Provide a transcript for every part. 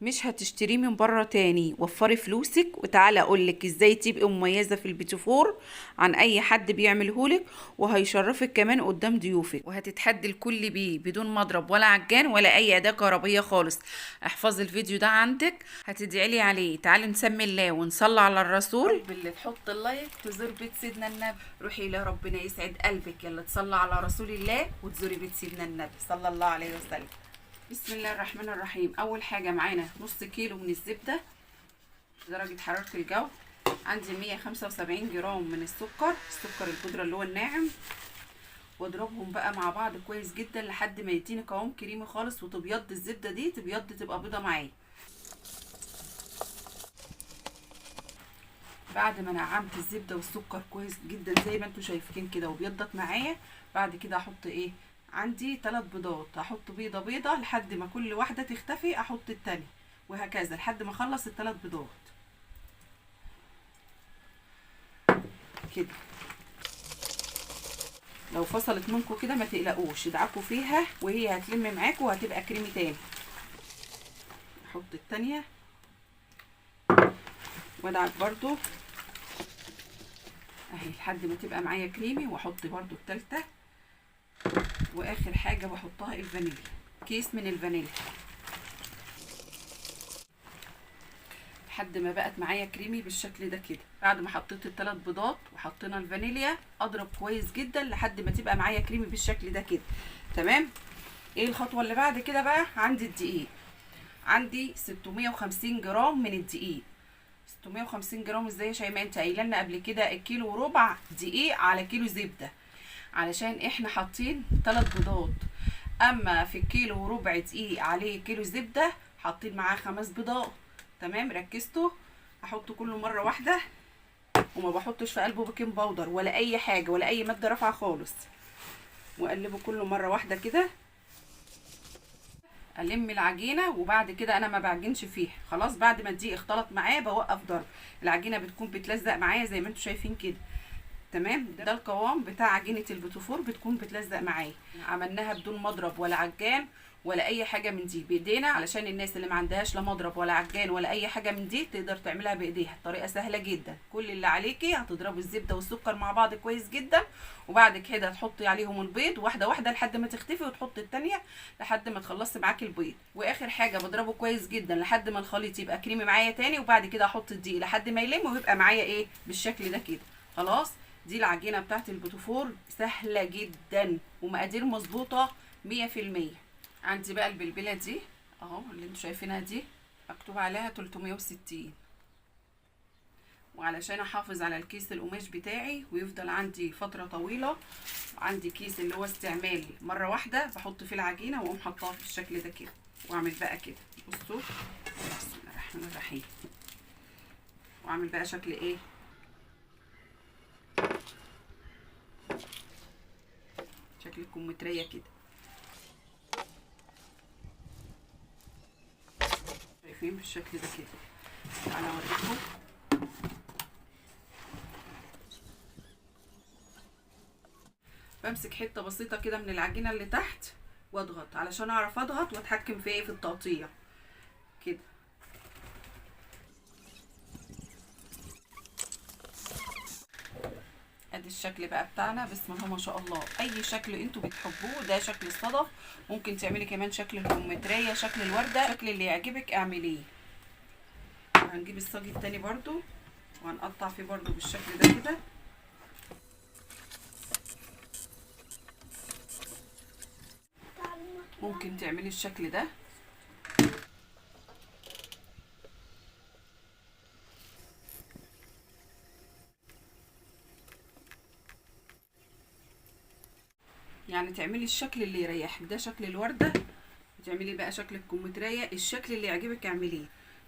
مش هتشتريه من بره تاني. وفري فلوسك وتعالى اقولك ازاي تبقي مميزة في البيتيفور عن اي حد بيعملهولك، وهيشرفك كمان قدام ضيوفك، وهتتحدي الكل بيه بدون مضرب ولا عجان ولا اي اداة كهربية خالص. احفظي الفيديو ده عندك هتدعي لي عليه. تعالي نسمي الله ونصلي على الرسول. رب اللي تحط ال like تزور بيت سيدنا النبي، روحي لربنا يسعد قلبك، يلا تصلي على رسول الله وتزوري بيت سيدنا النبي صلى الله عليه وسلم. بسم الله الرحمن الرحيم. اول حاجة معانا نص كيلو من الزبدة درجه حرارة الجو، عندي 175 جرام من السكر، السكر البودره اللي هو الناعم، واضربهم بقى مع بعض كويس جدا لحد ما يديني قوام كريمي خالص، وتبيض الزبدة دي تبيض تبقى بيضة معايا. بعد ما نعمت الزبدة والسكر كويس جدا زي ما انتم شايفين كده وبيضت معايا، بعد كده احط ايه؟ عندي 3 بيضات، هحط بيضة بيضة لحد ما كل واحدة تختفي، احط التانية وهكذا لحد ما اخلص ال3 بيضات كده. لو فصلت منكم كده ما تقلقوش، ادعكوا فيها وهي هتلم معاكم وهتبقى كريمي تاني. احط التانية وادعك برضو اهي لحد ما تبقى معايا كريمي، واحط برضو التالتة. واخر حاجة بحطها الفانيليا، كيس من الفانيليا، لحد ما بقت معايا كريمي بالشكل ده كده. بعد ما حطيت ال3 بيضات وحطينا الفانيليا، اضرب كويس جدا لحد ما تبقى معايا كريمي بالشكل ده كده. تمام. ايه الخطوة اللي بعد كده بقى؟ عندي الدقيق، عندي 650 جرام من الدقيق. 650 جرام ازاي يا شيماء؟ انت قايله لنا قبل كده الكيلو وربع دقيق على كيلو زبدة، علشان احنا حاطين 3 بيضات. اما في الكيلو وربع دقيق عليه كيلو زبدة حاطين معاه 5 بيضات. تمام، ركزتوا؟ احطه كله مرة واحدة، وما بحطش في قلبه baking powder ولا اي حاجة ولا اي مادة رافعه خالص، واقلبه كله مرة واحدة كده. الم العجينة، وبعد كده انا ما بعجنش فيها خلاص. بعد ما الدقيق اختلط معايا بوقف ضرب، العجينة بتكون بتلزق معايا زي ما انتم شايفين كده. تمام، ده القوام بتاع عجينه البيتيفور، بتكون بتلزق معايا. عملناها بدون مضرب ولا عجان ولا اي حاجة من دي، بايدينا، علشان الناس اللي ما عندهاش لا مضرب ولا عجان ولا اي حاجة من دي تقدر تعملها بايديها. الطريقة سهلة جدا، كل اللي عليكي هتضربي الزبدة والسكر مع بعض كويس جدا، وبعد كده هتحطي عليهم البيض واحدة واحدة لحد ما تختفي، وتحطي التانية لحد ما تخلصي معاكي البيض. واخر حاجة بضربه كويس جدا لحد ما الخليط يبقى كريمي معايا تاني، وبعد كده احط الدقيق لحد ما يلم ويبقى معايا ايه بالشكل ده كده. خلاص، دي العجينة بتاعت البيتيفور، سهلة جدا ومقادير مظبوطة 100%. عندي بقى البلبلة دي اهو اللي انتوا شايفينها دي، مكتوب عليها 360، وعلشان احافظ على الكيس القماش بتاعي ويفضل عندي فترة طويلة، عندي كيس اللي هو استعمال مرة واحدة بحط فيه العجينة واقوم حطاها في الشكل ده كده، واعمل بقى كده. بصوا، بسم الله الرحمن الرحيم، واعمل بقى شكل ايه؟ شكل الكمثريه كده. شايفين بالشكل ده كده؟ تعالوا اوريكم. بمسك حتة بسيطة كده من العجينة اللي تحت واضغط، علشان اعرف اضغط واتحكم في ايه، في التقطيع كده. ادي الشكل بقى بتاعنا، بسم الله ما شاء الله. اي شكل انتوا بتحبوه، ده شكل الصدف، ممكن تعملي كمان شكل الكمثريه، شكل الورده، الشكل اللي يعجبك اعمليه. هنجيب الصاج التاني برضو وهنقطع فيه برضو بالشكل ده كده. ممكن تعملي الشكل ده. يعني تعملي الشكل اللي يريحك. ده شكل الورده، تعملي بقى شكل الكمثريه، الشكل اللي يعجبك اعمليه.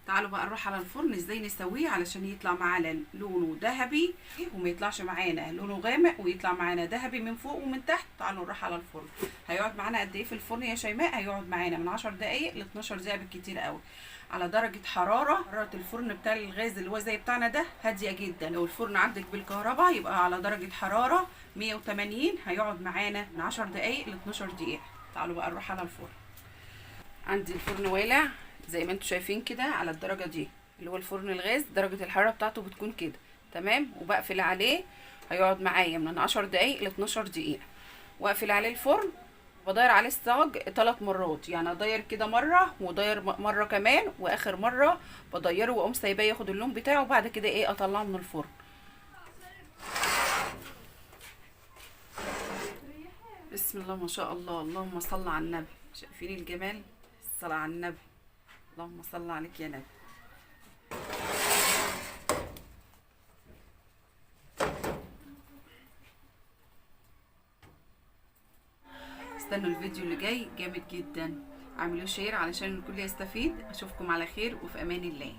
تعالوا بقى نروح على الفرن ازاي نسويه علشان يطلع معانا لونه ذهبي وما يطلعش معانا لونه غامق، ويطلع معانا ذهبي من فوق ومن تحت. تعالوا نروح على الفرن. هيقعد معانا قد ايه في الفرن يا شيماء؟ هيقعد معانا من 10 دقايق ل 12 دقيقة بالكتير قوي، على درجه حرارة الفرن بتاع الغاز اللي هو زي بتاعنا ده هادية جدا. لو الفرن عندك بالكهرباء يبقى على درجه حرارة 180، هيقعد معانا من 10 دقايق ل 12 دقيقة. تعالوا بقى نروح على الفرن. عندي الفرن والع، زي ما انتوا شايفين كده على الدرجة دي، اللي هو الفرن الغاز درجه الحرارة بتاعته بتكون كده. تمام. وبقفل عليه، هيقعد معايا من 10 دقايق ل 12 دقيقة. واقفل عليه الفرن، بداير عليه الصاج 3 مرات، يعني اداير كده مرة وداير مرة كمان، واخر مرة بدايره واقوم سايباه ياخد اللون بتاعه، وبعد كده ايه اطلعه من الفرن. بسم الله ما شاء الله، اللهم صل على النبي. شايفين الجمال؟ الصلاة على النبي، اللهم صل عليك يا نبي. استنوا الفيديو اللي جاي جامد جدا، اعملوا share علشان الكل يستفيد. اشوفكم على خير وفي امان الله.